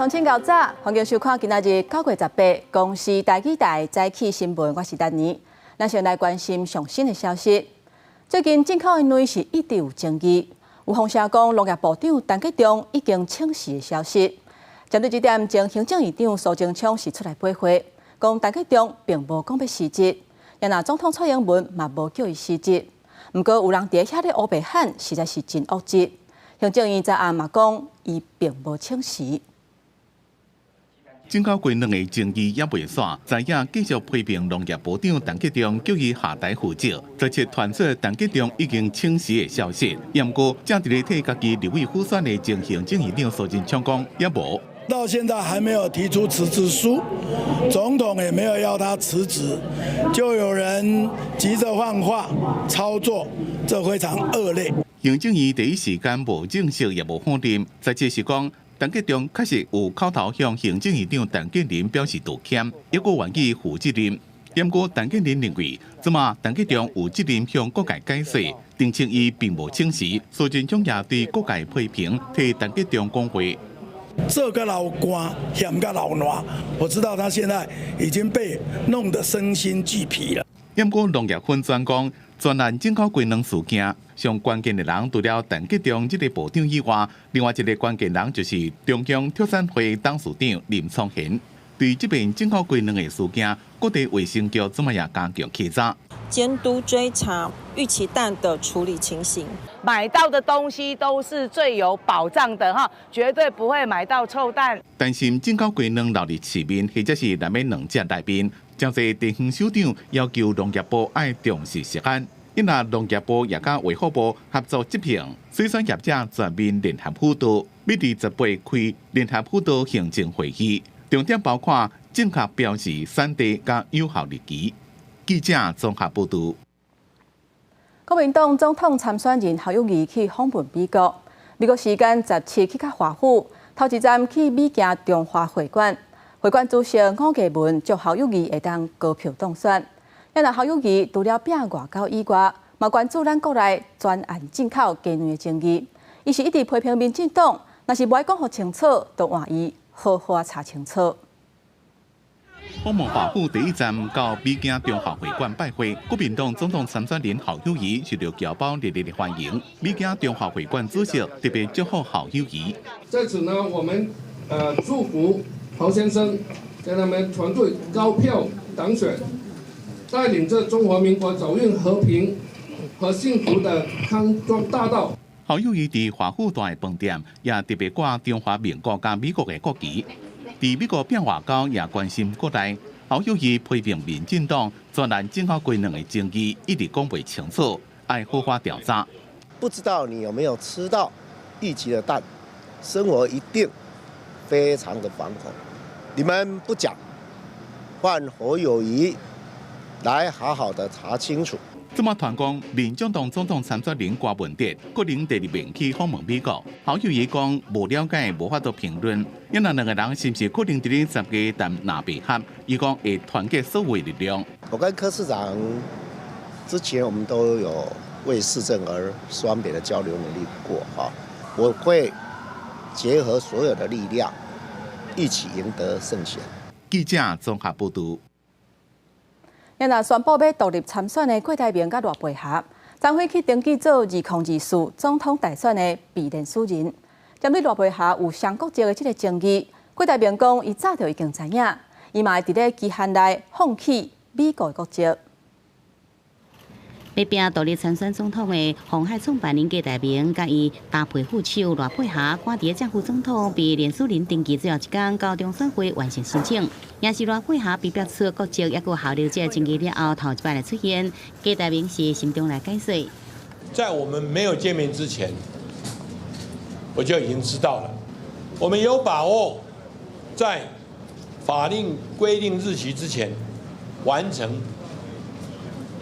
鄉親𠢕早，歡迎收看今仔日9月18公視台語台早起新聞，我是丹妮。咱先來關心上新的消息。最近進口的卵是一直有爭議，有風聲講農業部長陳吉仲已經請辭的消息。針對這點，前行政院長蘇貞昌是出來駁回，講陳吉仲並無講欲辭職，也若總統蔡英文嘛無叫伊辭職。毋過有人佇遐咧烏白喊，實在是真惡質。行政院昨暗嘛講，伊並無請辭。進口雞卵的爭議猶未煞，在野繼續批評農業部長陳吉仲叫伊下台負責，這次傳出陳吉仲已經請辭的消息。毋過，正佇咧替家己立委輔選的前行政院長蘇貞昌講，猶無。到現在還沒有提出辭職書，總統也沒有要他辭職，就有人急着放話操作，這非常惡劣。行政院第一時間無證實也無否認，實際是講陳吉仲確實有口頭向行政院長陳建仁表示道歉，抑閣願意負責任。毋過陳建仁認為，這馬陳吉仲有責任向各界解釋，澄清伊並無請辭。蘇貞昌也對各界批評替陳吉仲講話。這個老官嫌個老爛，我知道他現在已經被弄得身心俱疲了。毋過農業粉專講，全案進口雞卵事件，上關鍵的人除了陳吉仲這个部長以外，另外一个關鍵人就是中央畜產會董事長林聰賢。對這遍進口雞卵的事件，各地衛生局這馬也加強稽查、監督追查逾期蛋的處理情形。買到的東西都是最有保障的哈，絕對不會買到臭蛋。擔心進口雞卵流入市面，或者是南美卵隻內面，誠濟地方首長要求農業部愛重視食安。因為農業部也佮衛福部合作執行水產業者全面聯合輔導，欲佇18開聯合輔導行政會議，重點包括正確標示產地佮有效日期。記者綜合報導。國民黨總統參選人侯友宜去訪問美國，美國時間17去到華府，頭一站去美京中華會館，會館主席吳家文祝侯友宜會當高票當選。若侯友宜除了拼外交以外，嘛關注咱國內專案進口雞卵的爭議。伊是一直批評民進黨，若是無愛講予清楚，就換伊好好仔查清楚。訪問華府第一站到美京中華會館拜會，國民黨總統參選人侯友宜受到僑胞熱烈的歡迎。美京中華會館主席特別祝福侯友宜。在此呢，我們祝福侯先生跟他們團隊高票當選，帶領着中華民國走運和平和幸福的康莊大道。侯友宜佇華府大飯店也特別掛中華民國佮美國的國旗。佇美國拼外交也關心國內，侯友宜批評民進黨專案進口雞卵的爭議一直講袂清楚，愛好好調查。不知道你有沒有吃到逾期的蛋，生活一定非常的惶恐。你們不講，換侯友宜來好好的查清楚。這馬傳講，民進黨總統參選人柯文哲可能第二面去訪問美國。侯友宜講無了解，無法度評論。因為兩個人是毋是可能佇咧10月談藍白合？伊講會團結所有力量。我跟柯市長之前，我們都有為市政而雙邊的交流努力過哈。我會結合所有的力量，一起贏得勝選。記者綜合報導。若宣布欲獨立參選的郭台銘佮賴佩霞，昨昏去登記做2024總統大選的備聯署人。針對賴佩霞有雙國籍的這个爭議，郭台銘講，伊早就已經知影，伊嘛會佇咧期限內放棄美國的國籍。欲拼獨立參選總統的鴻海創辦人郭台銘，佮伊搭配副手賴佩霞，趕佇正副總統備聯署人登記最後一工，到中選會完成申請。也是賴佩霞被逼出國籍，抑閣效力這个爭議了後，頭一擺來出現，郭台銘是心中來解說。在我們沒有見面之前，我就已經知道了。我們有把握在法令規定日期之前完成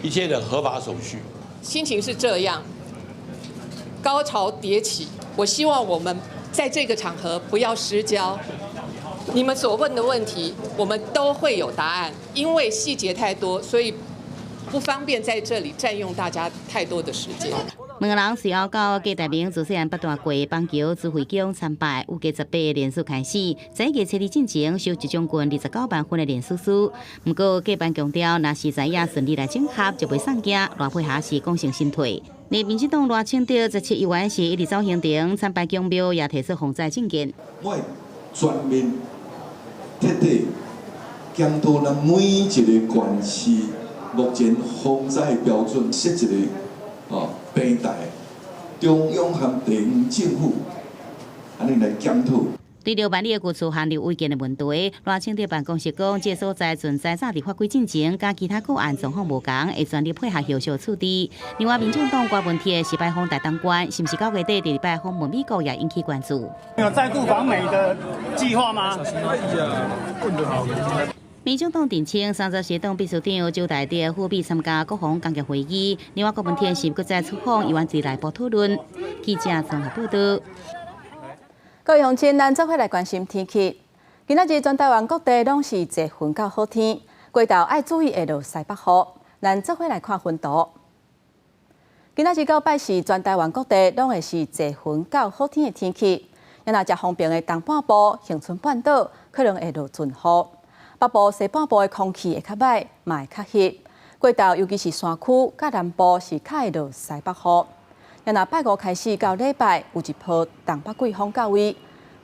一切的合法手續。心情是這樣，高潮迭起。我希望我們在這個場合不要失焦。你們所問的問題，我們都會有答案。因為細節太多，所以不方便在這裡佔用大家太多的時間。兩個人隨後到郭台銘自細漢捌蹛過板橋慈惠宮參拜，預計18連署開始，11月初二進前收一將近29萬份的連署書。毋過郭辦強調，若是在野順利來整合，就袂送件，賴佩霞是功成身退。而民進黨賴清德17議員是一直走行程參拜宮廟，也提出防災政見。我會全面徹底檢討咱每一個縣市目前防災的標準，設一個平台，中央和地方政府按呢來檢討。對著萬里的舊厝陷入違建的問題，賴清德辦公室講，這個所在存在早佇法規進前，佮其他個案狀況無仝，會全力配合後續處置。另外，民眾黨郭文鐵是拜訪台東縣，是毋是9月底第二擺訪問美國也引起關注。有再度訪美的計劃嗎？民進黨澄清，30時黨秘書長周大德赴美參加國防工業會議。另外，郭文鐵是閣再出訪，猶原佇內部討論。記者綜合報道。各位鄉親，咱做伙來關心天氣。今仔日全台灣各地攏是濟雲到好天，過晝愛注意會落西北雨。咱做伙來看雲圖。今仔日到拜四，全台灣各地攏會是濟雲到好天的天氣。若食方便的東半部、恆春半島可能會落陣雨。北部、西半部的空氣會較䆀，嘛會較濕。過晝尤其是山區佮南部是較會落西北雨。若拜五開始到禮拜有一波東北季風到位，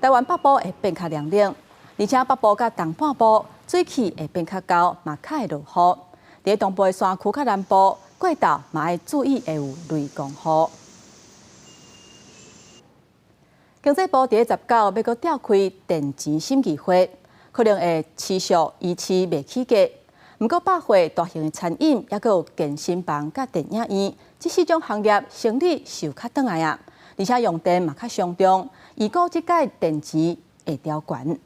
台灣北部會變較涼冷，而且北部佮東半部水汽會變較厚，嘛較會落雨。佇東部的山區佮南部過晝嘛愛注意會有雷公雨。經濟部佇咧19欲閣召開電錢審議會，可能會持續維持袂起價。毋過百貨、大型的餐飲，抑閣有健身房佮電影院，這四種行業生理受較轉來啊，而且用電嘛較傷重，預估這擺電錢會調懸。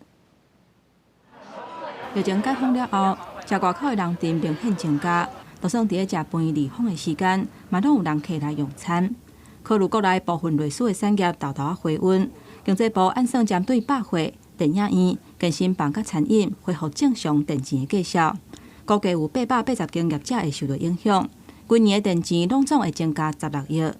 疫情解封了後，食外口的人潮明顯增加，就算佇咧食飯離峰的時間，嘛攏有人客來用餐。考慮國內部分類似的產業沓沓仔回溫，經濟部按算針對百貨、電影院、健身房佮餐飲恢復正常電錢的價數，估計有880間業者會受到影響。規年的電錢攏總會增加16億。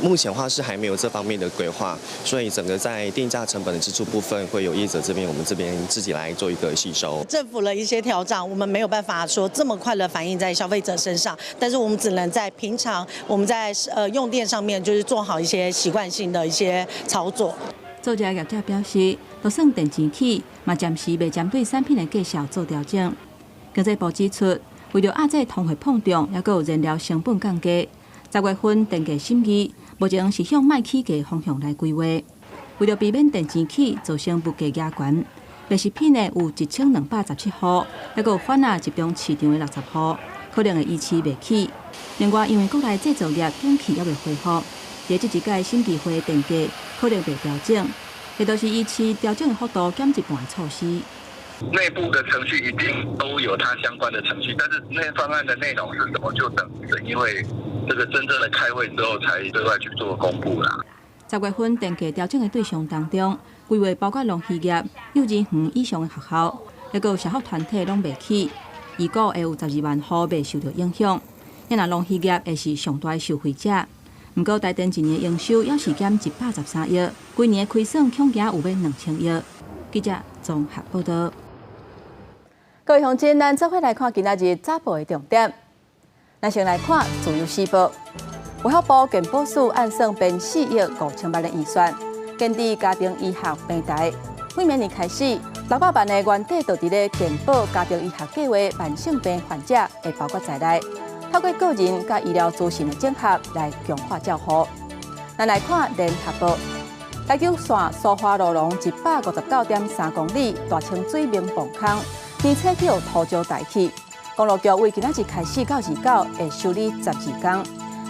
目前話是還沒有這方面的規劃，所以整個在電價成本的支出部分，會由業者這邊，我們這邊自己來做一個吸收。政府的一些調漲，我們沒有辦法說這麼快的反映在消費者身上，但是我們只能在平常我們在用電上面，就是做好一些習慣性的一些操作。做者業者表示，就算電錢起，嘛暫時袂針對產品的價數做調整。經濟部指出，為著遏制通貨膨脹，抑閣有燃料成本降低，10月份電價審議目前是向莫起價方向來規劃。為著避免電錢起造成物價加懸，賣食品的有1217戶，抑閣有番仔集中市場的60戶，可能會維持袂起。另外，因為國內製造業景氣猶未恢復，佇這一屆審議會電價可能袂調整，或者是維持調整的幅度減一半的措施。內部的程序一定都有它相關的程序，但是那方案的內容是什麼，就等因為這個真正的開會之後才對外去做公布啦。10月份電價調整的對象當中，規劃包括農漁業、幼兒園以上的學校，抑閣有社福團體攏袂起，預估會有12萬戶袂受到影響。若農漁業會是上大的受惠者，毋過台電一年營收猶是減113億，規年的虧損恐驚有欲2000億。記者綜合報道。各位鄉親，咱做伙來看今仔日早報的重點。咱先來看《自由時報》，衛福部健保署按算編4億5千萬的預算，建置家庭醫學平台。從明年開始，600萬的原底就佇咧健保家庭醫學計畫慢性病患者會包括在內，透過個人佮醫療資訊的整合來強化照護。咱來看《聯合報》，台九線蘇花路廊159.3公里大清水明磅空。年初去予塗石代去，公路局為今仔日開始到29會修理12工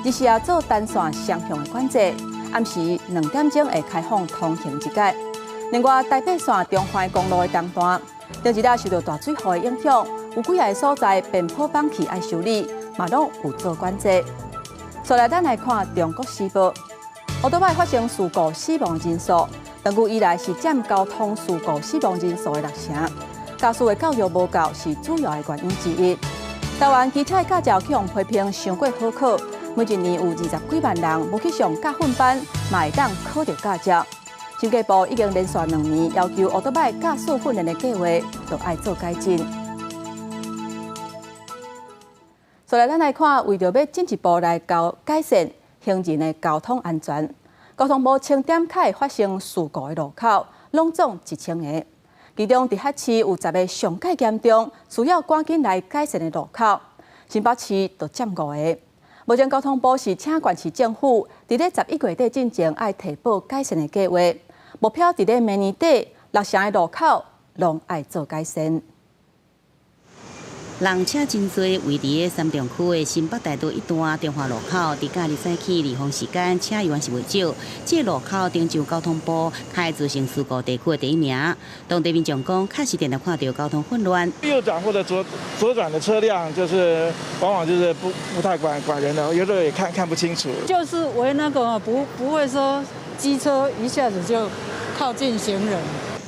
，24也做單線雙向的管制，暗時2點鐘會開放通行一改。另外，台八線中環公路的東段，頂一日受到大水雨的影響，有幾个所在邊坡崩去愛修理，嘛攏有做管制。紲來，咱來看《中國時報》，歐多擺發生事故死亡人數，長久以來是佔交通事故死亡人數的六成。駕駛的教育無夠是主要的原因之一。台灣機車駕照去予批評傷過好考，每一年有20幾萬人無去上駕訓班，嘛會當考著駕照。經濟部已經連續2年要求歐多擺駕駛訓練的計劃，都愛做改進。所以咱來看，為著欲進一步來交改善行人的交通安全，交通部清點較會發生事故的路口，攏總1000個。其中，直轄市有10個上蓋嚴重，需要趕緊來改善的路口；新北市就佔5個。目前交通部是請縣市政府佇咧11月底進前愛提報改善的計劃，目標佇咧明年底六成的路口攏愛做改善。人車真濟，位佇咧三重區的新北大道一段中華路口，佇假日早起離峰時間，車猶原是袂少。這個路口頂上交通部開造成事故地區的第一名。當地民眾講，確實定定看著交通混亂。右轉或者左轉的車輛，就是往往就是不太管人的，有時候也看不清楚。就是為那個不會說機車一下子就靠近行人。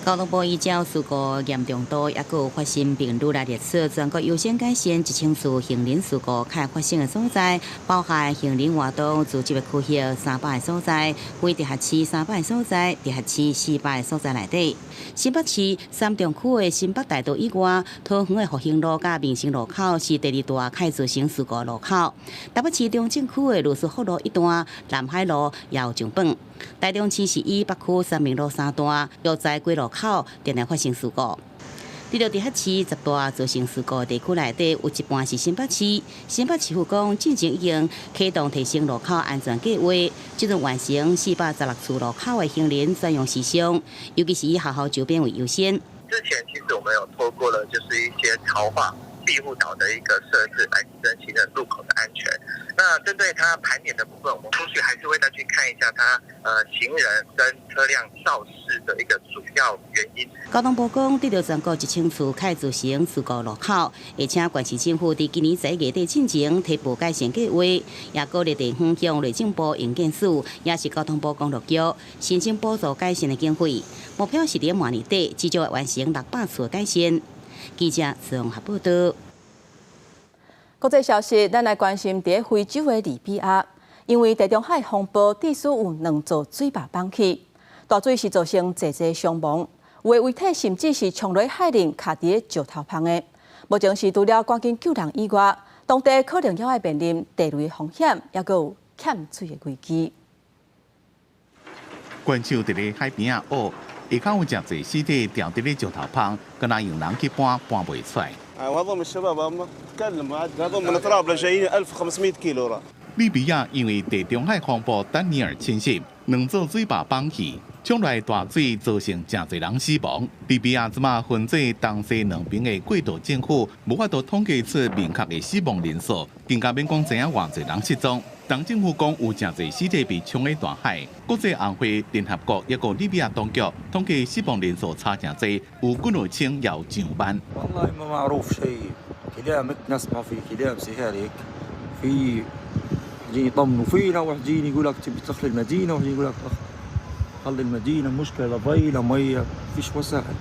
交通部依照事故嚴重度，抑閣有發生頻率來列出全國優先改善1000處行人事故較會發生的所在，包含行人活動聚集的區域300個所在，非直轄市300個所在，直轄市400個所在內底。新北市三重區的新北大道以外，桃園的復興路佮民生路口是第二大較會造成事故路口。台北市中正區的羅斯福路一段、南海路也有上榜。台中市是以北區三民路三段、藥材街路口定定發生事故。佇著直轄市10大造成事故地區內底，有一半是新北市。新北市府講，進前已經啟動提升路口安全計劃，這陣完成416處路口的行人專用時尚，尤其是以學校周邊為優先。之前其實我們有透過了，就是一些潮化庇護島的一個設置，來提升行人路口的安全。那針對它盤點的部分，我們後續還是會再去看一下它，行人跟車輛肇事的一個主要原因。交通部講，得著全國1000處較會造成事故路口，而且縣市政府佇今年11月底進前提報改善計劃，也鼓勵地方向內政部營建署，也是交通部公路局申請補助改善的經費，目標是佇明年底至少會完成600處改善。記者綜合報道。國際消息，咱來關心佇咧非洲的利比亞，因為地中海風暴，至少有兩座水壩崩去，大水是造成濟濟傷亡，有的遺體甚至是衝落海裡，卡佇咧石頭縫的。目前是除了趕緊救人以外，當地可能猶愛面臨地雷風險，抑閣有欠水的危機。關手佇咧海邊仔學，下跤有誠濟屍體牢佇咧石頭縫，敢若用人去搬，搬袂出來。وهذول الشباب تكلم هذول من طرابلس جايين 1500 كيلو 啦。利比亞因為地中海風暴丹尼爾侵襲，兩座水壩崩去，衝來大水，造成誠濟人死亡。利比亞這馬分做東西兩邊的過渡政府，無法度統計出明確的死亡人數，更加免講知影偌濟人失蹤。當政府講有誠濟屍體被沖入大海，國際紅會、聯合國抑閣利比亞當局統計死亡人數差誠濟，有幾落千，也有上萬。والله ما معروف شيء كلام نسمع في كلام سهالك في جايين يطمنوا فينا وواحدين يقول لك تبي تدخل المدينة وواحدين يقول لك خلي المدينة مشكلة لا ضي لا مية فيش وسائل。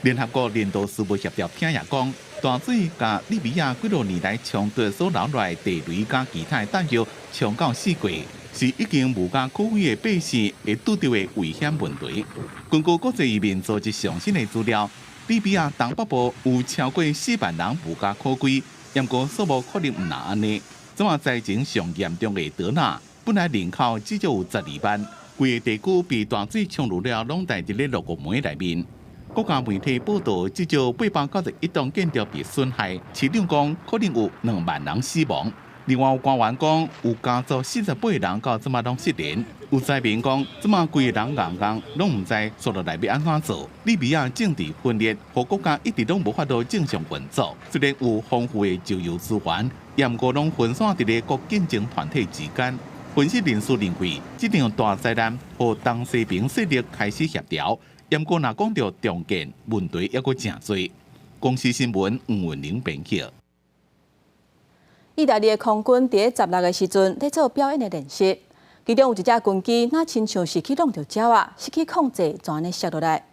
聯合國人道事務協調廳也講，大水共利比亞幾落年來衝突所留落來地雷佮其他彈藥衝到四界，是已經無家可歸的百姓會拄著的危險問題。根據國際移民組織上新的資料，利比亞東北部有超過4萬人無家可歸，毋過數目可能毋但按呢。這馬災情上嚴重的德納，本來人口至少有12萬，規个地區被大水沖入了，攏待佇咧六個門內面。國家媒體報道，至少891棟建築被損害，市長講可能有2萬人死亡。另外有官員講，有家族48人到這馬攏失聯。有災民講，這馬規个人戇戇，攏毋知紲落來欲按怎做。利比亞政治分裂，予國家一直攏無法度正常運作。雖然有豐富的石油資源，也毋過攏分散佇咧各競爭團體之間。分析人士認為，這場大災難予東西邊勢力開始協調。毋過若講著重建問題，猶閣誠濟。公視新聞吳文玲編輯。意大利的空軍佇16个時陣咧做表演的練習，其中有一隻軍機，若親像是去挵著鳥仔，失去控制，就按呢摔落來。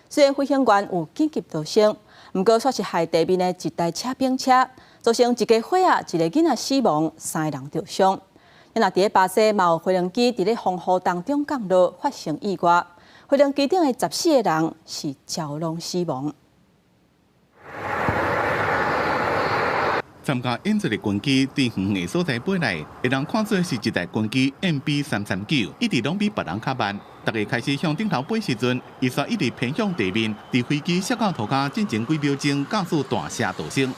雖然飛行員有緊急逃生，毋過煞是害地面的一台車兵車，造成一家伙仔一个囡仔死亡，三个人著傷。若佇咧巴西，嘛有飛行機佇咧風雨當中降落，發生意外。飛行機頂的14個人是全攏死亡。參加演習的軍機對遠的所在飛來，會當看做是一台軍機 MB339，一直攏比別人較慢。逐家開始向頂頭飛時陣，伊煞一直偏向地面，佇飛機摔到塗跤進前幾秒鐘，駕駛大聲道聲。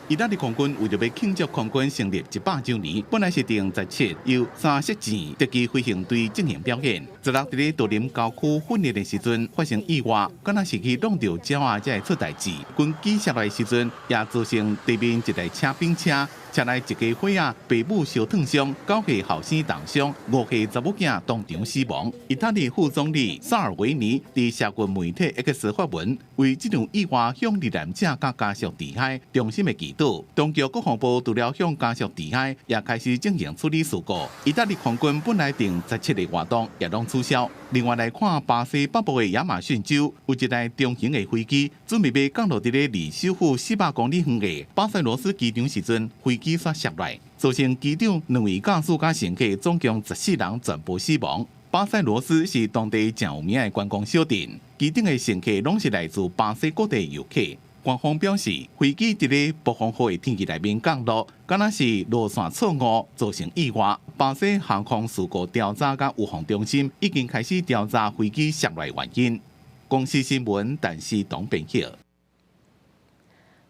意大利空軍為著欲慶祝空軍成立100週年，本來是定17由三實戰特技飛行隊進行表演。16佇咧多林郊區訓練的時陣發生意外，敢若是去弄著鳥仔才會出代誌。軍機摔落的時陣，也造成地面一台車兵車，車內一家伙仔爸母燒燙傷，9歲後生重傷，5歲查某囝當場死亡。意大利副總理薩爾維尼佇社群媒體 X 發文，為這場意外向罹難者佮家屬致哀，衷心的祈禱。當局國防部除了向家屬致哀，也開始進行處理事故。意大利空軍本來定17个活動也攏取消。另外來看，巴西北部的亞馬遜州有一台中型的飛機，準備欲降落佇咧離首府400公里遠的巴塞羅斯機場時陣，飛機煞摔落，造成機長兩位駕駛佮乘客總共14人全部死亡。巴塞羅斯是當地誠有名的觀光小鎮，機頂的乘客攏是來自巴西各地遊客。官方表示，飛機佇咧暴風雨的天氣內面降落，敢若是路線錯誤造成意外。巴西航空事故調查佮預防中心已經開始調查飛機摔落原因。公視新聞，陳思東編輯。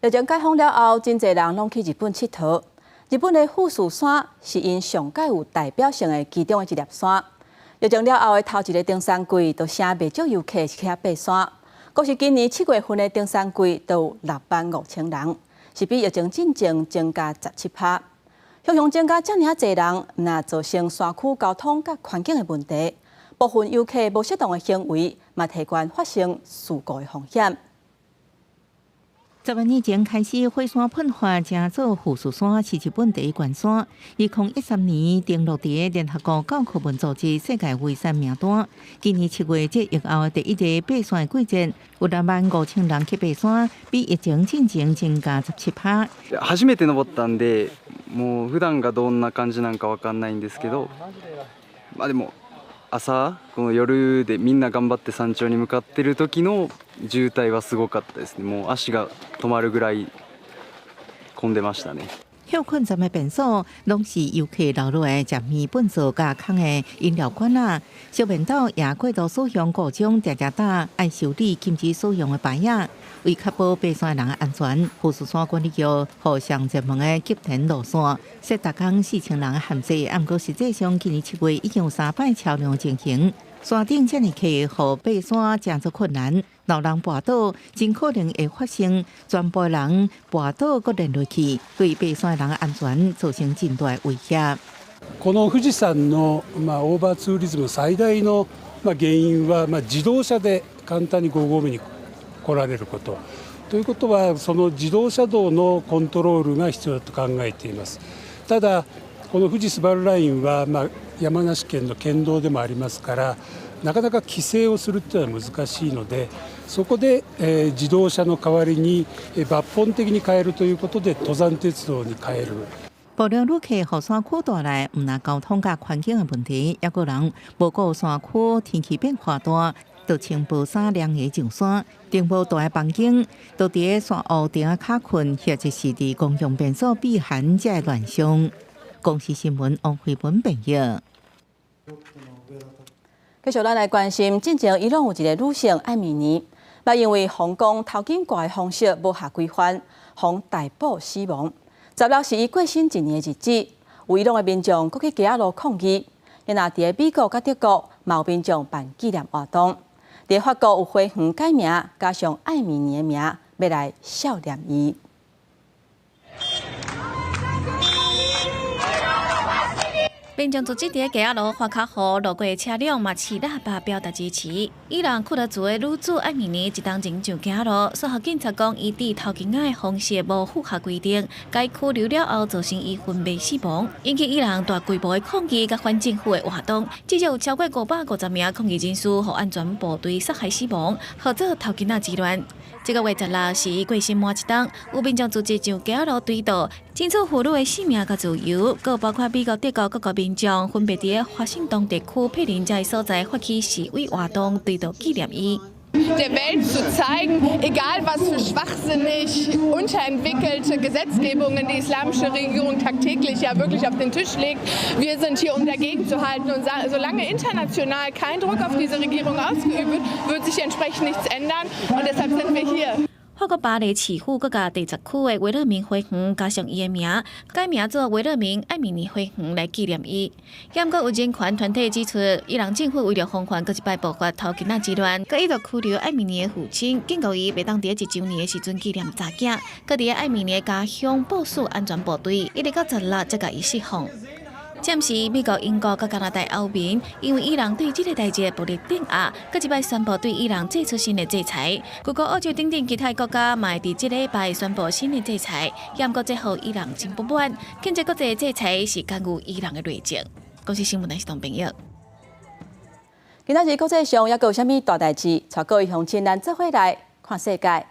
疫情解封了後，真濟人攏去日本𨑨迌。日本的富士山是𪜶上蓋有代表性的其中的一粒山。疫情了後的頭一个登山季，就吸袂少遊客去遐爬山。閣是今年7月份的登山季，就有6萬5千人，是比疫情進前增加17%。常常增加遮爾濟人，毋但造成山區交通佮環境的問題，部分遊客無適當的行為，嘛提懸發生事故的風險。10年前開始，火山噴發，成做富士山是日本第一懸山。2013年登錄佇聯合國教科文組織世界遺產名單。今年7月，這疫後第一个爬山的季節，有6萬5千人去爬山，比疫情進前增加17%。初めて登ったんで、もう普段がどんな感じなんかわかんないんですけど、まあでも朝この夜でみんな頑張って山頂に向かってる時の渋滞はすごかったですね。もう足が止まるぐらい混んでましたね。歇睏站的便所攏是遊客留落來食麵糞掃佮空的飲料罐仔，小便斗也過度使用故障，定定打愛修理禁止使用的牌仔。為確保爬山人的安全，富士山管理局予上熱門的急停路線，設逐工4000人的限制。毋過實際上，今年7月已經有三擺超量情形。山頂遮爾客，予爬山誠做困難，老人跋倒，真可能會發生全部人跋倒閣連落去，對爬山人的安全造成真大的威脅。この富士山のまあオーバーツーリズム最大のまあ原因はまあ自動車で簡単に5合目に来られること。ということはその自動車道のコントロールが必要だと考えています。ただこの富士スバルラインはまあ山梨県の県道でもありますから、なかなか規制をするっていうのは難しいので、そこで、自動車の代わりに抜本的に変えるということで登山鉄道に変える。部落旅客予山區帶來毋但交通佮環境的問題，猶閣人無顧山區天氣變化大，就穿薄衫涼鞋上山，頂無大的房間，都佇咧山屋頂仔跤睏，或者是佇公共便所避寒，才會亂象。公視新聞王慧文編譯。繼續，咱來關心，進前伊朗有一个女性艾米尼，嘛因為皇宮頭巾掛的方式無合規範，予逮捕死亡。16是伊過身一年的日子，有伊朗的民眾閣去街仔路抗議。若佇咧美國佮德國，嘛有民眾辦紀念活動。佇法國有花園改名，加上艾米尼的名，欲來悼念伊。民眾組織佇街仔路發卡予路過的車輛嘛，吹喇叭表達支持。伊朗庫德族的女子艾米尼一冬前上街路，隨後警察講伊戴頭巾仔的方式無符合規定，共拘留了後造成伊昏迷死亡，引起伊朗大規模的抗議佮反政府的活動。至少有超過550名抗議人士予安全部隊殺害死亡，號做頭巾仔之亂。這个月16是伊過身滿一冬，有民眾組織上街路追悼，爭取婦女的性命佮自由，閣包括美國、德國各國民眾分別佇華盛頓特區柏林這个所在發起示威活動，追悼紀念伊。 Der Welt zu zeigen, egal was für schwachsinnig unterentwickelte Gesetzgebungen die islamische Regierung tagtäglich ja wirklich auf den Tisch legt, wir sind hier, um dagegen zu halten. Und solange international kein Druck auf diese Regierung ausgeübt wird, wird sich entsprechend nichts ändern. Und deshalb sind wir hier. 法國巴黎市府閣共第十區的維勒明花園加上伊的名，改名做維勒明艾米尼花園來紀念伊。毋過有人權團體指出，伊朗政府為著防範閣一擺爆發頭囡仔之亂，閣一度拘留艾米尼的父親，警告伊袂當佇一週年的時陣紀念查囝，閣佇艾米尼的家鄉部署安全部隊，一直到16才共伊釋放。暫時，美國、英國佮加拿大歐盟因為伊朗對這個代誌暴力鎮壓，閣一擺宣布對伊朗祭出新的制裁。據講澳洲等等其他國家嘛會佇這禮拜宣布新的制裁，毋過這予伊朗真不滿，譴責國際制裁是干預伊朗的內政。公視新聞台是董朋友。今仔日國際上猶閣有啥物大代誌？帶各位鄉親咱做伙來看世界。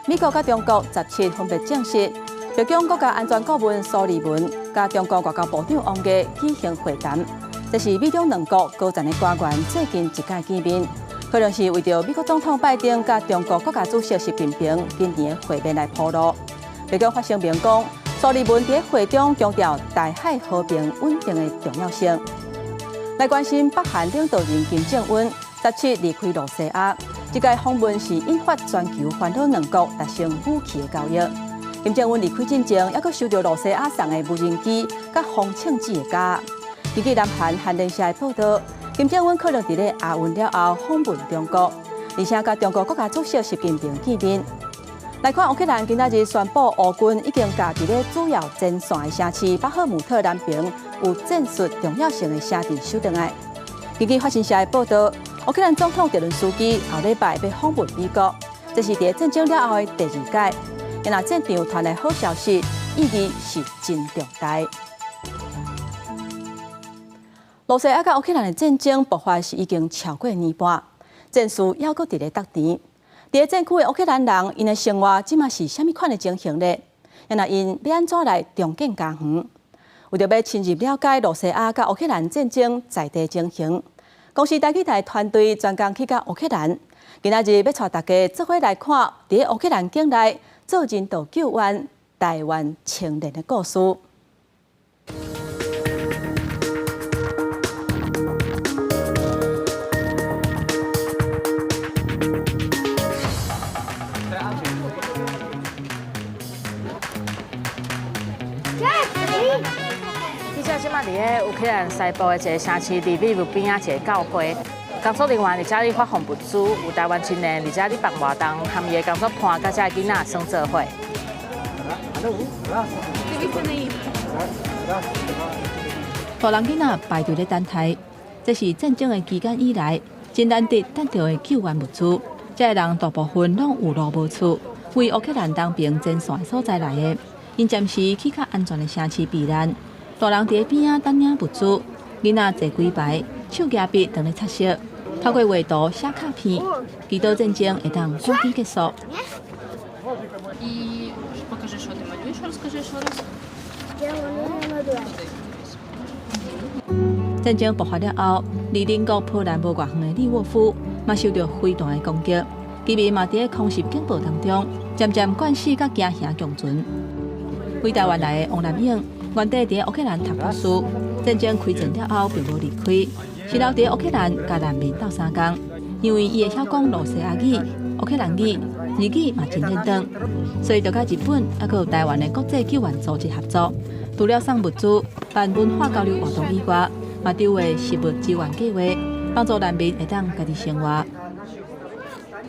美國佮中國17分別證實，白宮國家安全顧問蘇利文佮中國外交部長王毅舉行會談，這是美中兩國高層的官員最近一擺見面，可能是為著美國總統拜登佮中國國家主席習近平今年的會面來鋪路。白宮發聲明講，蘇利文佇會中強調台海和平穩定的重要性。來關心北韓領導人金正恩17離開露西亞，這擺訪問是引發全球煩惱兩國達成武器的交易。金正恩離開進前，猶閣收著露西亞送的無人機佮風銃子的膠。根據南韓韓聯社的報導，金正恩可能佇咧亞運了後訪問中國，而且佮中國國家主席習近平見面。來看烏克蘭今仔日宣布，烏軍已經共佇咧主要前線的城市巴赫姆特南邊有戰術重要性的城鎮收轉來。根據法新社的報導，烏克蘭總統澤倫斯基後禮拜欲訪問美國，這是佇戰爭了後的第二擺。若戰場傳來好消息，意義是真重大。露西亞佮烏克蘭的戰爭爆發是已經超過年半，戰事猶閣佇咧觸電。佇咧戰區的烏克蘭人，𪜶的生活這馬是啥物款的情形呢？若𪜶欲按怎來重建家園？為著欲深入了解露西亞佮烏克蘭戰爭在地情形，公視台語台團隊專工去到烏克蘭，今仔日欲帶大家做伙來看佇咧烏克蘭境內做人道救援台灣青年的故事。記者這馬佇咧烏克蘭西部的一个城市利維夫邊仔一个教會，工作人員佇遮咧發放物資，有台灣青年佇遮咧辦活動，含伊的工作伴佮遮个囡仔耍做伙。大人囡仔排隊咧等待，這是戰爭的期間以來真難得等著的救援物資。這个人大部分攏有路無厝，為烏克蘭東邊前線的所在來的，𪜶暫時去較安全的城市避難。大人佇咧邊仔等領物資，囡仔坐幾排，手舉筆當咧擦色，透過畫圖寫卡片，祈禱戰爭會當趕緊結束。戰爭爆發了後，離鄰國波蘭無偌遠的利沃夫嘛受著飛彈的攻擊，居民嘛佇咧空襲警報當中，漸漸慣勢佮驚嚇共存。回台灣來的王南勇，原底佇咧烏克蘭讀博士，戰爭開戰了後並無離開，是留佇咧烏克蘭共難民鬥相共，因為伊會曉講露西亞語、烏克蘭語、日語嘛真輪轉，所以就佮日本猶閣有台灣的國際救援組織合作，除了送物資、辦文化交流活動以外，嘛籌劃食物支援計劃，幫助難民會當家己生活。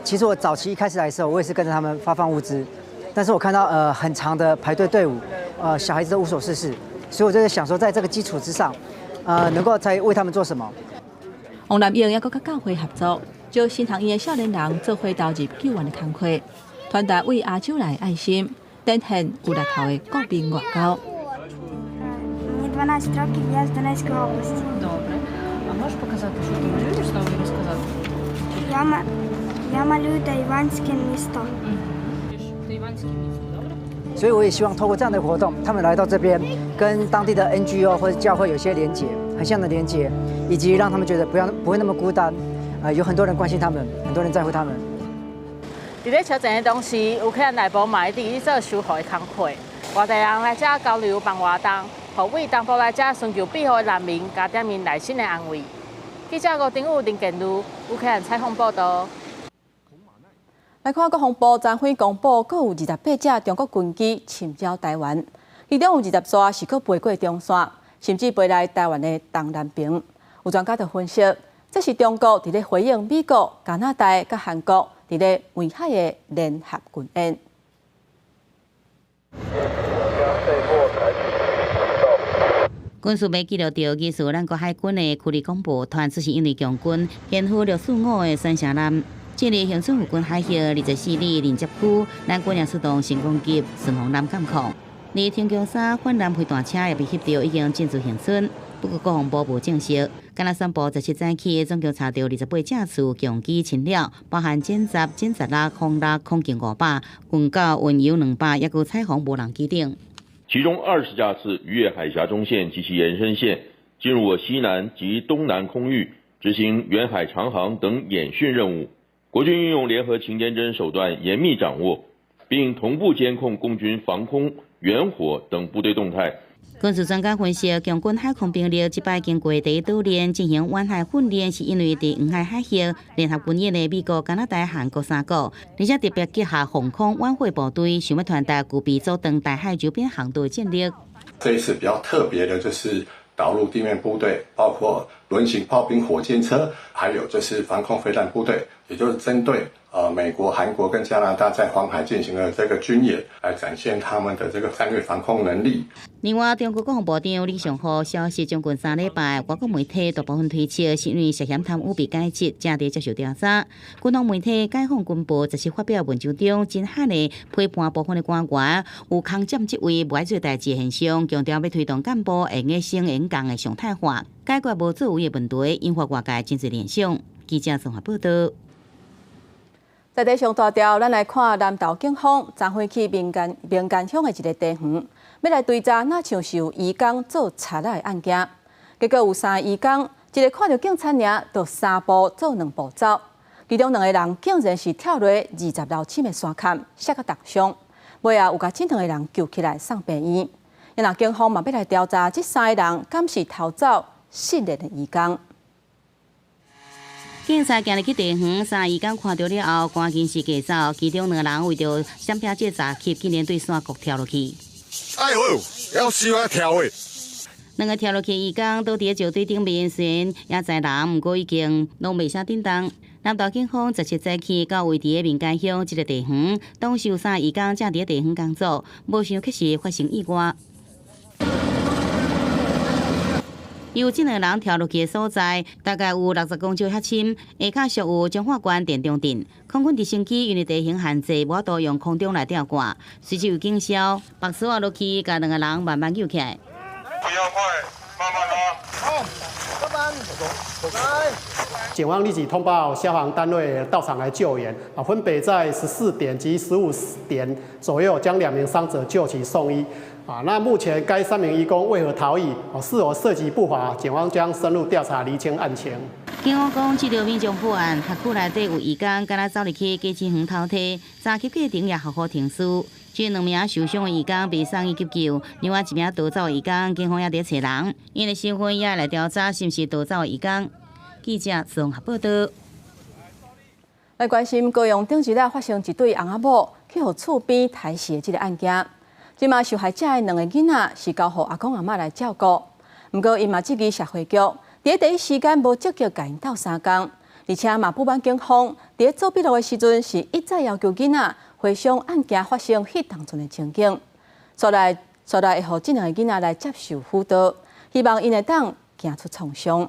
其實我早期一開始來的時候，我也是跟著他們發放物資，但是我看到很長的排隊隊伍，小孩子都無所事事，所以我就在想說，在這個基礎之上，能夠再為他們做什麼。王南英猶閣佮教會合作，招新學院的少年人做伙投入救援的工課，傳達為亞洲來的愛心，展現有力頭的國民外交。 Мені 12 років, я з Донецької області. Добре. А можеш показати, що ти малюєш, знову і розказати? Я малюю тайванське місто. Тайванське місто, добре? 所以我也希望透過這樣的活動，他們來到這邊，跟當地的 NGO 或者教會有些連結，橫向的連結，以及讓他們覺得不要不會那麼孤單，有很多人關心他們，很多人在乎他們。佇咧車戰的同時，烏克蘭內部嘛一直咧做修復的工課，外地人來遮交流辦活動，予為東部來遮尋求庇護的難民加點𪜶內心的安慰。記者吳丁宇、林建如，烏克蘭採訪報道。來看國防部昨昏公布，閣有28架中國軍機侵擾台灣，其中有20座是閣飛過中線，甚至飛來台灣的東南邊。有專家就分析，這是中國佇咧回應美國、加拿大佮韓國佇咧圍海的聯合軍演。軍事媒記錄著，疑似咱國海軍的區域廣播團，這是因為共軍編號645的山城艦。這裡恆春附近海域24里連接區，咱軍也出動神功級巡防艦監控。而天弓三反艦飛彈車也被翕著已經進駐恆春，不過國防部無證實。敢若宣布17早起，總共查著28架次共機侵擾，包含殲十、殲16、空6、空警500、運九、運油200，抑閣彩虹無人機等。其中20架次逾越海峽中線及其延伸線，進入我西南及東南空域，執行遠海長航等演訓任務。國軍運用聯合勤監偵手段嚴密掌握，並同步監控共軍防空、遠火等部隊動態。軍事專家分析，共軍海空兵力這擺經過第一島鏈進行遠海訓練，是因為佇黃海海域聯合軍演的美國、加拿大、韓國三國，而且特別結合防空遠火部隊，想欲傳達具備阻斷台海周邊航道的戰力。這一次比較特別的就是導入地面部隊，包括輪型炮兵火箭車，還有就是防空飛彈部隊，也就是針對美國、韓國跟加拿大在黃海進行的這個軍演，來展現他們的這個戰略防空能力。另外，中國國防部長李尚福消失將近3禮拜，外國媒體大部分推測是因為涉嫌貪污被解職，正佇接受調查。軍方媒體解放軍報則是發表文章中，真狠的批判部分的官員有空佔職位、無愛做代誌的現象，強調欲推動幹部會用升用降的常態化，解決無作為的問題，引發外界真濟聯想。記者綜合報道。在地上大條，咱來看南投警方昨昏去民間鄉的一個地園，欲來追查若像是有移工做賊仔的案件。結果有三個移工，一个看著警察爾，就三步做兩步走。其中兩个人竟然是跳落20樓深的山崁，摔甲重傷。尾仔有共這兩个人救起來送病院。若警方嘛欲來調查，這三个人敢是逃走失聯的移工。警察行入去地園，三个移工看著了後，趕緊是急走。其中兩个人為著閃避這詐欺，竟然對山谷跳落去。哎呦，要死我跳的！兩个跳落去移工倒佇咧石堆頂面，雖然猶在人，毋過已經攏袂啥振動。南投警方17早起到位佇咧民間鄉這个地園，當時有三个移工正佇咧地園工作，無想卻是發生意外。由這兩个人跳落去的所在，大概有60公尺遐深，下跤屬有彰化縣田中鎮。空軍直升機因為地形限制，無法度用空中來吊掛，隨即有警消，縛索仔落去，共兩个人慢慢救起來。不要快，慢慢拉。好，老闆，來。警方立即通報消防單位到場來救援，分別在14點及15點左右將兩名傷者救起送醫。那目前該3名移工為何逃逸？是否涉及不法？警方將深入調查釐清案情。警方講，這條民眾報案，轄區內底有移工敢若走入去駕駛園偷窺，查緝過程也合法停屍。這兩名受傷的移工被送醫急救，另外一名逃走的移工，警方也佇揣人，𪜶的身份也來調查是毋是逃走的移工。記者綜合報道。來關心高雄頂一日發生一對翁仔某去予厝邊刣死的這个案件。這馬受害者的兩个囡仔是交予阿公阿嬤來照顧，毋過𪜶嘛質疑社會局佇咧第一時間無積極共𪜶鬥相共，而且嘛不滿警方佇咧做筆錄的時陣是一再要求囡仔回想案件發生彼當陣的情景，煞來會予這兩个囡仔來接受輔導，希望𪜶會當行出創傷。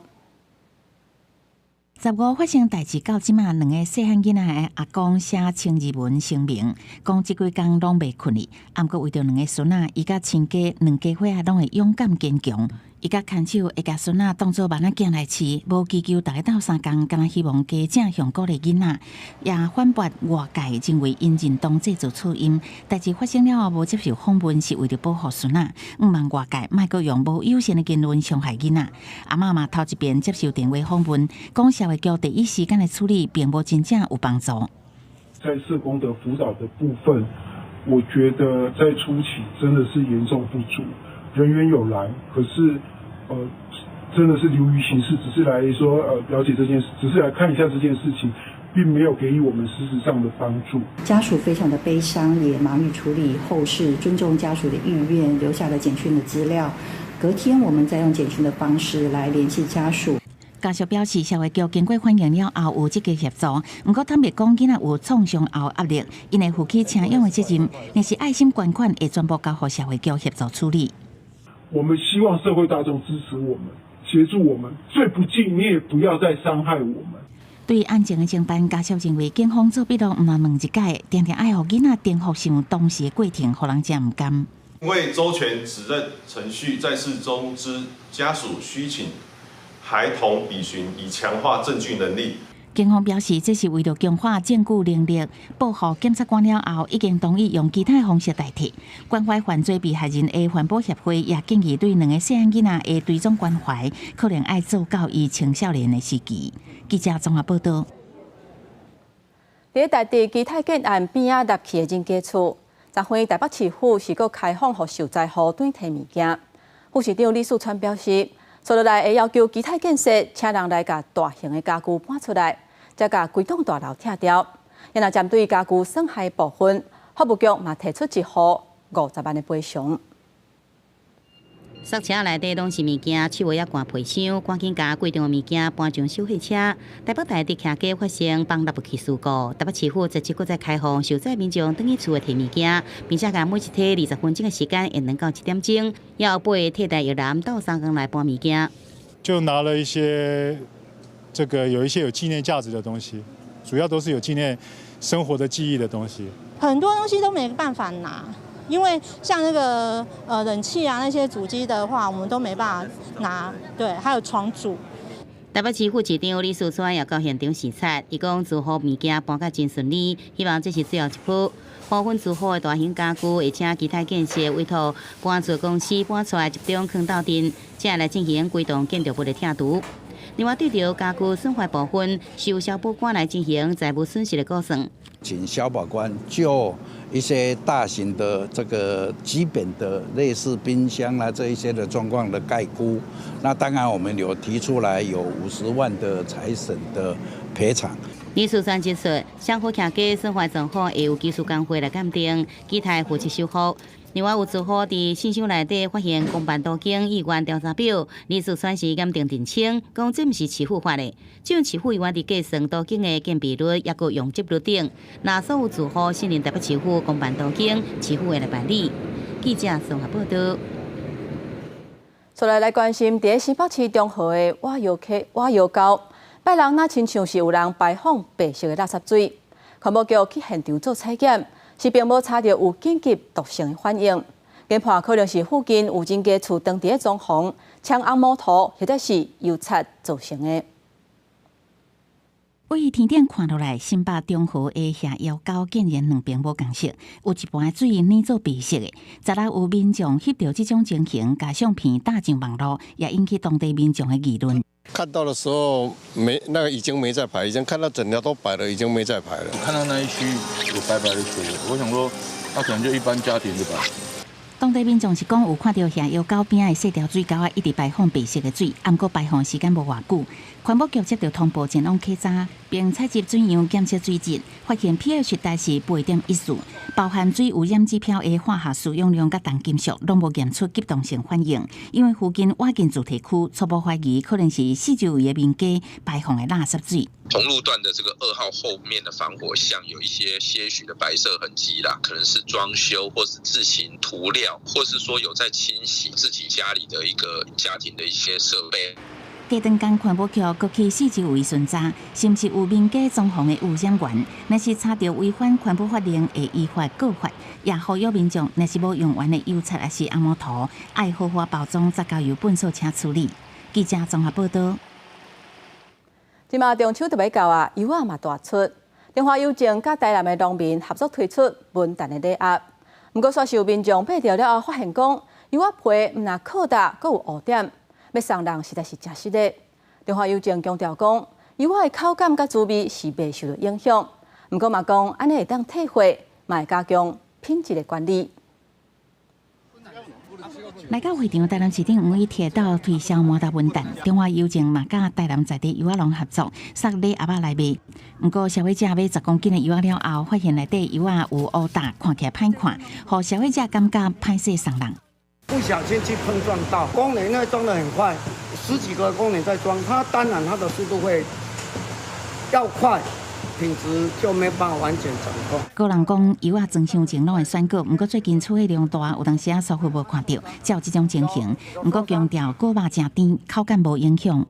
15發生代誌到這馬，兩个細漢囡仔的阿公寫千字文聲明，講這幾工攏袂睏去，毋過為著兩个孫仔，伊佮親家兩家伙仔攏會勇敢堅強，伊佮牽手會共孫仔當做萬仔囝來飼，無祈求逐家鬥相共，敢若希望家長向鼓勵囡仔，也反駁外界認為𪜶認同製造噪音。代誌發生了後無接受訪問，是為著保護孫仔，毋望外界莫閣用無友善的言論傷害囡仔。阿嬤嘛頭一遍接受電話訪問，講社會局第一時間的處理並無真正有幫助。在社工的輔導的部分，我覺得在初期真的是嚴重不足，人員有來，可是，真的是流於形式，只是來說，了解這件事，只是來看一下這件事情，並沒有給予我們實質上的幫助。家屬非常的悲傷，也忙於處理後事，尊重家屬的意願，留下了簡訊的資料。隔天我們再用簡訊的方式來聯繫家屬。家屬表示，社會局經過反映了後有積極協助，毋過坦白講，囡仔有創傷後壓力，𪜶會負起請養的責任，若是愛心捐款會全部交予社會局協助處理。我們希望社會大眾支持我們，協助我們，最不濟你也不要再傷害我們。對案情的偵辦，家屬認為警方做筆錄毋但問一解，定定愛予囡仔顛覆想當時的過程，予人誠毋甘。為周全指認程序，在事中之家屬須請孩童筆詢，以強化證據能力。警方表示，這是為著強化證據能力，報予檢察官了後，已經同意用其他方式代替。關懷犯罪被害人的環保協會也建議對兩个細漢囡仔的追蹤關懷，可能愛做到伊青少年的時期。記者綜合報道。佇台中基泰建案邊仔立起的人家厝，昨昏台北市府是閣開放予受災戶轉提物件。副市長李四川表示，接落來會要求基泰建設請人來共大型的家具搬出來，才共規棟大樓拆掉。然後針對家具損害部分，法務局嘛提出一戶50萬的賠償。剎車內底攏是物件，手尾仔掛皮箱，趕緊共貴重的物件搬上手貨車。台北大直徛家發生放納器事故，台北市府這次閣再開放受災民眾轉去厝內提物件，並且共每一梯20分鐘的時間會2到7點鐘，也有八个替代役男鬥相共來搬物件。就拿了一些這個有一些有紀念價值的東西，主要都是有紀念生活的記憶的東西。很多東西都沒辦法拿。因為像那個冷氣啊那些主機的話，我們都沒辦法拿。對，還有床組。台北市副市長李四川也到現場視察，伊講住戶物件搬甲真順利，希望這是最後一波。部分住戶的大型家具會請基泰建設委託搬厝公司搬出來集中囥鬥陣，才來進行規棟建築物的拆除。另外，對著家具損壞部分，由消保官來進行財物損失的估算。請消保官就一些大型的這個基本的類似冰箱啊這一些的狀況的概估，那當然我們有提出來有50萬的財損的賠償。李四川指出，雙和徛家損壞狀況會由技術工會來鑑定，基泰負責修復。另外有住戶佇信箱內底發現公辦都更意願調查表，李四川是嚴正澄清，講這毋是市府發的，這種市府議員佇計算都更的建蔽率，抑閣容積率等，若所有住戶信任台北市府公辦都更，市府會來辦理。記者綜合報道。接來來關心，佇新北市中和的瓦窯溪瓦窯溝，拜六若親像是有人排放白色的垃圾水，環保局去現場做採檢，是並無查著有緊急毒性的反應，研判可能是附近有人家厝當佇咧裝潢、槍紅毛塗或者是油漆造成的。對天頂看落來，新北中和的下窯溝竟然兩邊無仝色，有一半的水染做白色的。昨日有民眾翕著這種情形，共相片貼上網路，也引起當地民眾的議論。看到的時候沒，那個已經沒在排，已經看到整條都白了，已經沒在排了。看到那一區有白白的水，我想說，那可能就一般家庭的吧。當地民眾是講有看著下窯溝邊仔的細條水溝仔一直排放白色的水，毋過排放時間無偌久。環保局接著通報前往稽查，並採集水樣檢測水質，發現 pH 值是8.14，包含水污染指標的化學需氧量佮重金屬，攏無驗出急凍性反應。因為附近倚近住宅區，初步懷疑可能是四周圍的民家排放的垃圾水。同路段的這個2號後面的防火巷有一些些許的白色痕跡啦，可能是裝修或是自行塗料，或是說有在清洗自己家裡的一個家庭的一些設備。隔頓工環保局閣去四周圍巡查，是毋是有民家裝潢的污染源？若是查著違反環保法令，會依法告發。也呼籲民眾，若是無用完的油漆抑是紅毛塗，愛好好包裝，再交由糞掃車處理。記者綜合報道。這馬中秋就欲到啊，柚仔嘛大出。中華郵政佮台南的農民合作推出文旦的禮盒。毋過，煞是有民眾買著了後，發現講柚仔皮毋但擴大，閣有烏點，欲送人實在是誠失禮。中華郵政強調講，柚仔的口感佮滋味是袂受著影響。毋過嘛講，按呢會當退貨，嘛會加強品質的管理。來到會場，台南市長黃偉哲到推銷麻豆文旦，中華郵政嘛佮台南在地柚仔農合作，送禮盒仔來賣。毋過消費者買10公斤的柚仔了後，發現內底柚仔有烏焦，看起來歹看，予消費者感覺歹勢送人。不小心去碰撞到，工人因為裝得很快，十幾個工人在裝，他當然他的速度會要快。品質就沒辦法完全掌控。個人講，柚仔裝箱前攏會選果，毋過最近出貨量大，有當時仔疏忽無看著，才有這種情形。毋過強調果肉誠甜，口感無影響。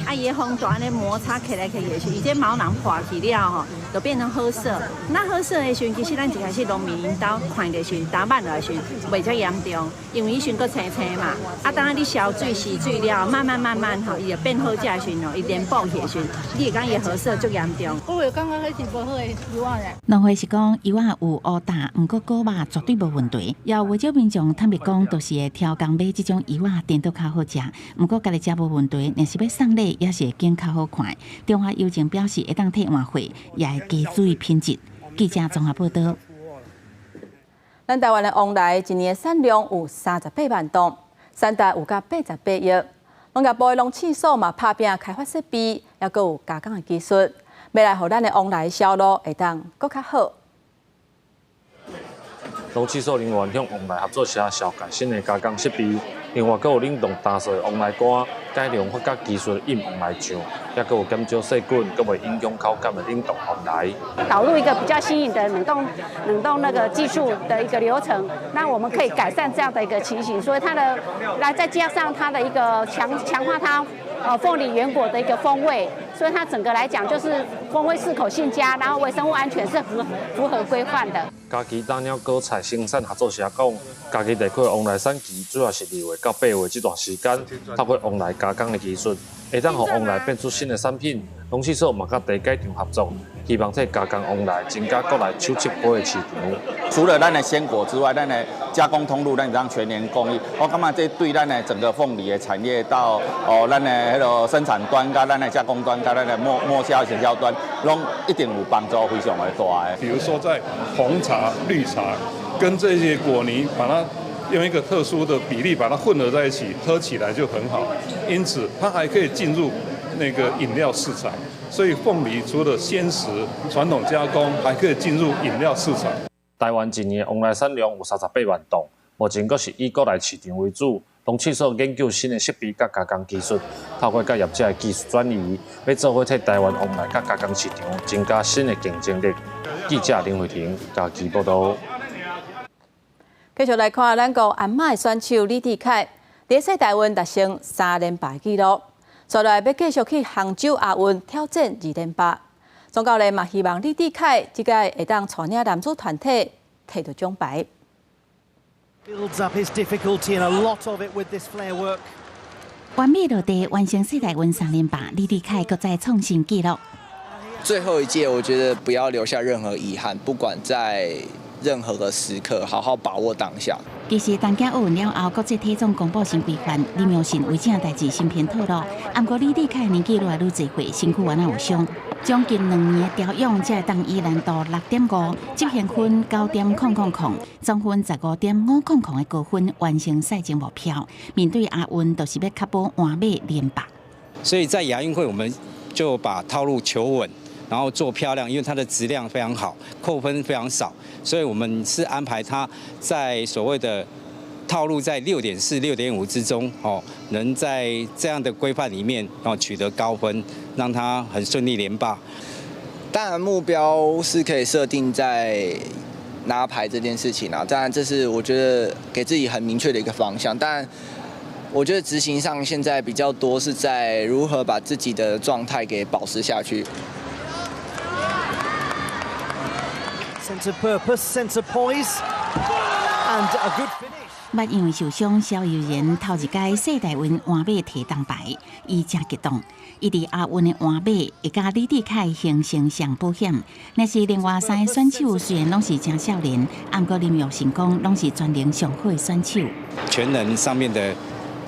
啊，伊的風大按呢摩擦起來去的時，伊這毛囊破去了吼，就變成褐色。那褐色的時陣，其實咱一開始農民𪜶兜看的時陣，打挽落的時陣，袂遮嚴重，因為彼時陣閣青青嘛。啊，當你燒水洗水了，慢慢慢慢吼，伊就變好食的時陣吼，伊連剝去的時陣，你會感覺伊褐色足嚴重。我會感覺彼是無好的柚仔咧。農會是講柚仔有烏焦，毋過果肉絕對無問題。也有袂少民眾坦白講，都是會挑工買這種柚仔，顛倒較好食。毋過家己食無問題，若是欲送禮也是會揀較好看。中華郵政表示會當退換貨，也會加注意品質。記者綜合報道。咱台灣的黃梨一年的產量有38萬噸，產值有甲88億。農業部的農試所嘛拍拚開發設備，抑閣有加工的技術，欲來予咱的黃梨銷路會當閣較好。農試所人員向黃梨合作社紹介新的加工設備，另外閣有冷凍焦燥的黃梨乾，改良發酵技術印黃梨醬，抑閣有減少細菌，閣袂影響口感的冷凍黃梨。導入一個比較新穎的冷凍那個技術的一個流程，那我們可以改善這樣的一個情形，所以它的來再加上它的一個強化它鳳梨原果的一個風味，所以它整個來講就是風味適口性佳，然後微生物安全是符合規範的。嘉義大鳥果菜生產合作社講，嘉義地區黃梨產期主要是2月到8月這段時間，透過黃梨加工的技術，會當予黃梨變出新的產品。農試所嘛佮地改場合作，希望藉加工黃梨增加國內手七杯的市場。除了咱的鮮果之外，咱的加工通路，咱會當全年供應。我感覺這對咱的整個鳳梨的產業到哦，咱的彼個生產端、佮咱的加工端、佮咱的末銷、行銷端，攏一定有幫助非常的大的。比如說在紅茶、綠茶跟這些果泥，把它用一個特殊的比例把它混合在一起，喝起來就很好。因此，它還可以進入那個飲料市場。所以鳳梨除了鮮食、傳統加工，還可以進入飲料市場。台灣一年黃梨產量有38萬噸，目前閣是以國內市場為主。農試所研究新的設備佮加工技術，透過佮業者的技術轉移，欲做伙替台灣黃梨佮加工市場增加新的競爭力。記者林慧婷嘉義報導。繼續來看咱國鞍馬的選手李智凱，佇世大運達成三連霸紀錄，接落來欲繼續去杭州亞運挑戰二連霸。總教練嘛希望李智凱這屆會當帶領男子團體摕著獎牌。 Builds up his difficulty and a lot of it with this flare work. 完美落地完成世大運三連霸，李智凱閣再創新紀錄。最後一屆，我覺得不要留下任何遺憾，不管在任何個時刻，好好把握當下。其實東京奧運了後，國際體總公布新規範，李妙信為這代誌新片透露。毋過李智凱年紀愈來愈濟歲，身軀原來有傷，將近2年的調養，才會當以難度6.5，執行分9.000，總分15.500的高分完成賽前目標。面對亞運，就是欲確保完美連霸。所以在亞運會，我們就把套路求穩。然後做漂亮，因為它的質量非常好，扣分非常少，所以我們是安排他在所謂的套路在6.4、6.5之中，哦，能在這樣的規範裡面，哦取得高分，讓他很順利連霸。當然目標是可以設定在拿牌這件事情啊，當然這是我覺得給自己很明確的一個方向，但我覺得執行上現在比較多是在如何把自己的狀態給保持下去。 Sense of purpose, sense of poise, and a good finish. 捌因為受傷，蕭尤然頭一屆世大運換馬提銅牌，伊誠激動。伊佇亞運的換馬會佮李智凱形成雙保險。若是另外三個選手雖然攏是誠少年，毋過林育成講攏是全能上好的選手。全能上面的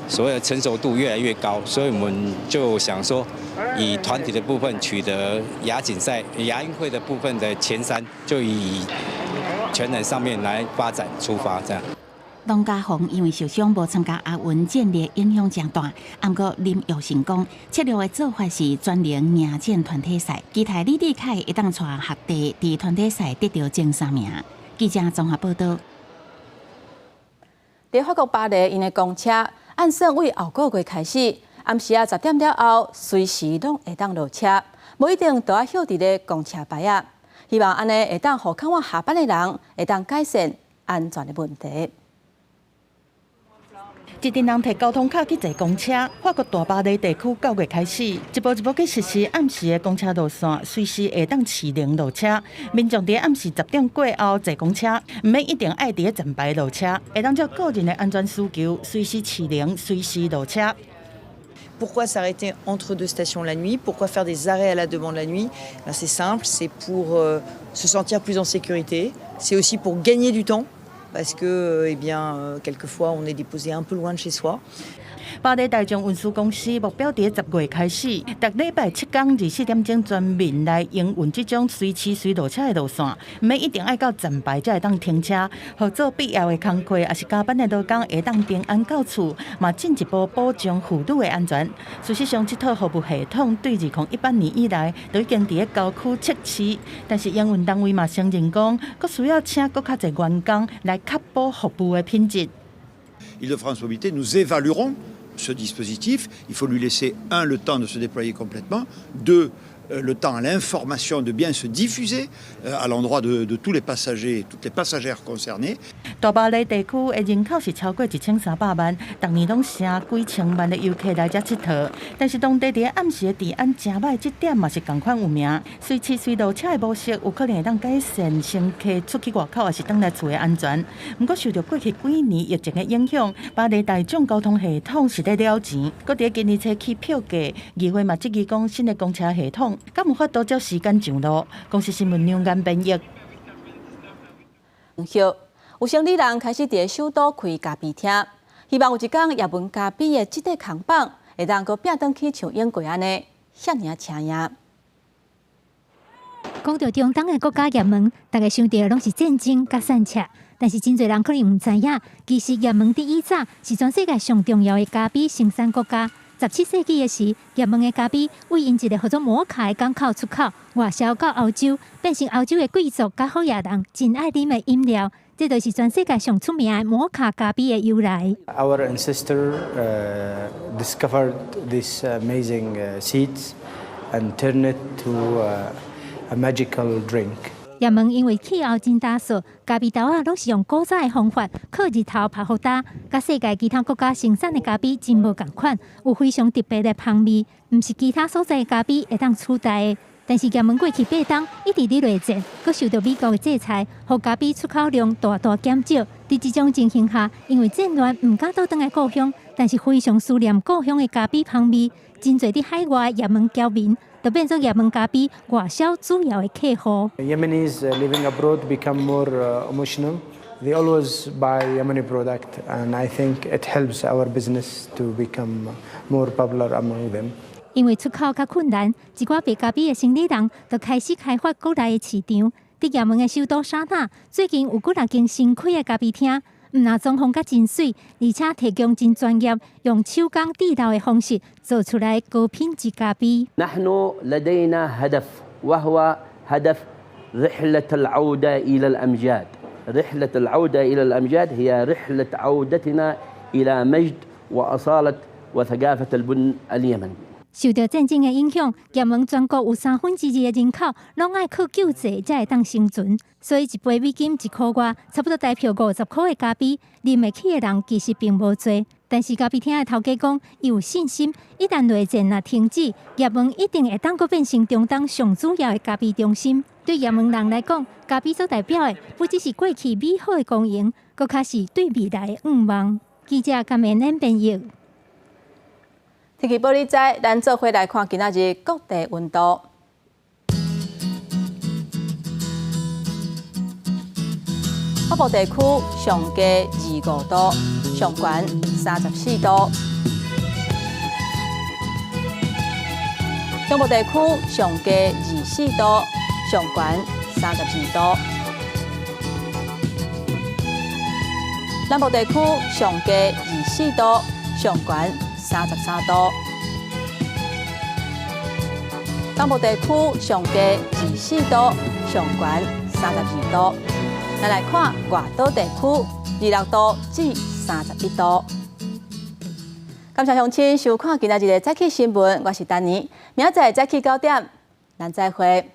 所謂的成熟度越來越高，所以我們就想說，以團體的部分取得亞錦賽、亞運會的部分的前三，就以全能上面來發展出發，這樣。董家鴻因為受傷無參加亞運，戰力影響誠大。毋過林育成講，策略的做法是全能迎戰團體賽，期待李智凱會當帶學弟佇團體賽得著前三名。記者綜合報道。佇法國巴黎，𪜶的公車按算對後個月開始，暗時仔10點了後，隨時攏會當落車，無一定都愛歇佇咧公車牌仔。希望按呢會當予較晚下班的人會當改善安全的問題。一陣人提交通卡去坐公車，法國大巴黎地區9月開始，一步一步去實施暗時的公車路線，隨時會當飼靈落車。民眾佇暗時10點過後坐公車，毋免一定愛佇咧站牌落車，會當照個人的安全需求，隨時飼靈，隨時落車。 Pourquoi s'arrêter entre deux stations la nuit? Pourquoi faire des arrêts à la demande la nuit? C'est simple, c'est pour se sentir plus en sécurité. C'est aussi pour gagner du temps parce que, eh bien, quelquefois, on est déposé un peu loin de chez soi. 巴黎大眾運輸公司目標佇10月開始，逐禮拜7天24點鐘全面來營運這種隨時隨落車的路線，毋免一定愛到站牌才會當停車，予做必要的工課，抑是加班的勞工會當平安到厝，嘛進一步保障婦女的安全。事實上，這套服務系統對2018年以來都已經佇咧郊區測試，但是營運單位嘛承認講，閣需要請閣較濟員工來確保服務的品質。 Île-de-France Mobilités, nous évaluerons ce dispositif. Il faut lui laisser, un, le temps de se déployer complètement, deux, le temps à l'information de bien se diffuser à l'endroit de tous les passagers et toutes les passagères concernées. 大巴黎地區的人口是超過1300萬，逐年攏成幾千萬的遊客來遮𨑨迌。但是當地佇暗時的治安誠䆀，這點嘛是仝款有名。隨飼隨落車的模式，有可能會當改善乘客出去外口抑是轉來厝的安全。毋過受著過去幾年疫情的影響，巴黎大眾交通系統是咧了錢，閣佇今年初起票價，議會嘛質疑講新的公車系統敢有法度照時間上路？公視新聞梁岩編譯。有生理人開始佇首都開咖啡廳，希望有一工也門咖啡的這塊扛棒會當閣變轉去像英國按呢遐爾仔請贏。講著中東的國家也門，大家想著攏是戰爭佮散赤，但是真濟人可能毋知影，其實也門佇以早是全世界上重要的咖啡生產國家。17世紀的時，也門的咖啡對𪜶一個號做摩卡的港口出口，外銷到歐洲，變成歐洲的貴族佮好額人真愛啉的飲料。這就是全世界上出名的摩卡咖啡的由來。 Our ancestor discovered these amazing seeds and turned it to a magical drink. 也門因為氣候真乾燥，咖啡豆仔攏是用古早的方法，靠日頭曬予焦，佮世界其他國家生產的咖啡真無仝款，有非常特別的芳味，毋是其他所在的咖啡會當取代的。但是也門過去8冬一直佇內戰，閣受著美國的制裁，予咖啡出口量大大減少。佇這種情形下，因為戰亂毋敢倒轉來故鄉，但是非常思念故鄉的咖啡芳味，真濟佇海外也門僑民，就變做也門咖啡外銷主要的客戶。 Yemenis living abroad become more emotional. They always buy Yemeni product, and I think it helps our business to become more popular among them. 因為出口較困難，一寡賣咖啡的生理人就開始開發國內的市場。佇也門的首都沙那，最近有幾若間新開的咖啡廳，毋但裝潢甲真媠，而且提供真專業，用手工製豆的方式做出來高品質咖啡。 نحن لدينا هدف وهو هدف رحلة العودة إلى الأمجاد. رحلة العودة إلى الأمجاد هي رحلة عودتنا إلى مجد وأصالة وثقافة البن اليمني. 受著戰爭的影響，也門全國有2/3的人口攏愛靠救濟才會當生存，所以一杯美金1箍外，差不多台票50箍的咖啡，啉會起的人其實並無濟。但是咖啡廳的頭家講，伊有信心，一旦內戰若停止，也門一定會當閣變成中東上主要的咖啡中心。對也門人來講，咖啡所代表的不只是過去美好的光榮，閣較是對未來的願望。記者甘延恩編譯。天氣報你知，咱做伙來看今仔日各地溫度。北部地區上低25度，上懸34度；中部地區上低24度，上懸32度；南部地區上低24度，上懸33度；東部地區上低24度，上懸32度。咱來看外島地區，26度至31度。感謝鄉親收看今仔日的早起新聞，我是丹妮。明仔載早起9點，咱再會。